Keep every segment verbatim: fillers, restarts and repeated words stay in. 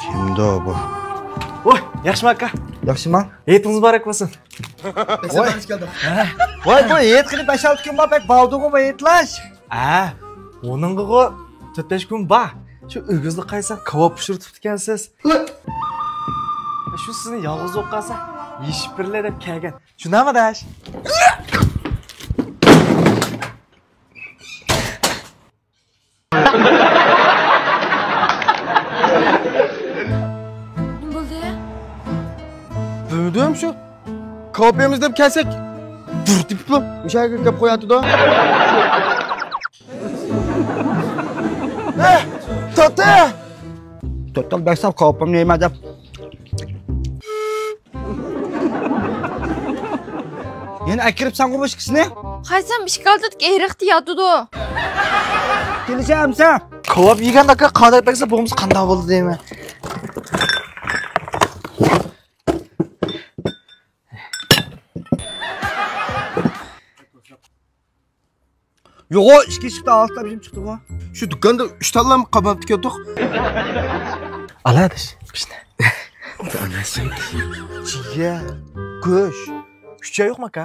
كىمدۇ بۇ؟ ۋوي، ياخشىمۇ ئاكا؟ ياخشىمۇ؟ ھېيتىڭىز مۇبارەك بولسۇن. ۋاي. ۋاي، بۇ ھېيت قىلىپ بەش-ئالتە كۈن بار، بەك باۋدىغۇ بۇ ھېيتلاش. ھە، ئۇنىڭغىغۇ تۆت-بەش كۈن بار. شۇ ئۆگىزلىك قايسا كاۋاپ پىشۇرتۇپتىكەنسىز. شۇ سىزنى يالغۇز بولۇپ قالسا، يېشىپ بېرىلە دەپ كەلگەن. شۇنداقمۇ، ئاداش؟ نېمە بولدى؟ بىلمىدىم شۇ. كاۋاپ يەيمىز دەپ كەلسەك، دۇر تېپىپلا مۇشۇ يەرگە كەپ قوياتىدۇ. ئە، توختە! توختاپ بەرسەم كاۋاپىمنى يەيمەن دەپ. يەنە ئەكىرىپسەنغۇ بۇ ئىككىسىنى؟ قايسام ئىشىك ئالدىدىكى ئېرىقتا ياتىدۇ. كېلىشە ئەمسە. كاۋاپ يېگەندە ئاكا قانات بەرسە بولمىسا قانداق بولىدۇ دەيمەن. يوغۇ، ئىككى ئىشىكتە ئالتە تامچىم چىقتىغۇ. شۇ دۇكاندا ئۈچ تاللام قاماپ كەتتۇق. ئالا ئاداش، پىشنى. جىگەر، گۆش، ئۈچ ئاي يوقمۇ ئاكا؟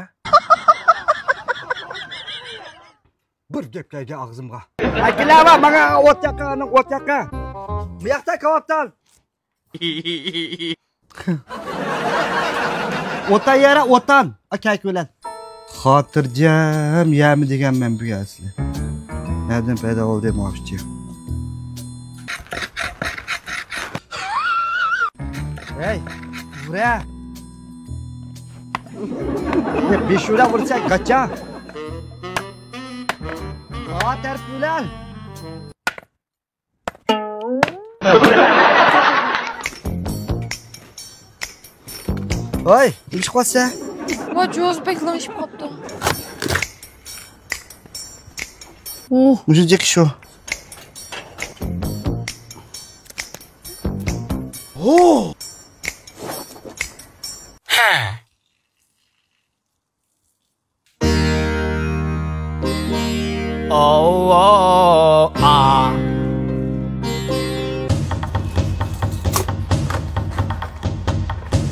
بىر گەپ كەلگەن ئاغزىمغا. ئەكېلەۋە ماڭا ئوت ياققان، ئوت ياققان. بۇ ياقتا كاۋاپتان. ئوتان يەرە ئوتان. ئاكاكى بىلەن. خاتىرجەم يەرمۇ دېگەنمەن بۇ يەر ئەسلى. نەدىن پەيدا بولدى ماۋۇ ئىچى؟ ھەي، بۇرە. بېشىۋلا بۇرسا، گاچا. ماۋۇ تەرەپ بىلەن. ۋاي، نېمە ئىش قىلىۋاتىسەن؟ ۋا، جوز بەك لىڭشىپ قاپتۇ. ئۇ، مۇشۇ جېقى شۇ. ھو! ھە. Oh, oh, ah.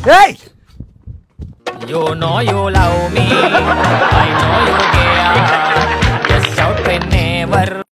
Hey! You know you love me. I know you care. Just shout whenever.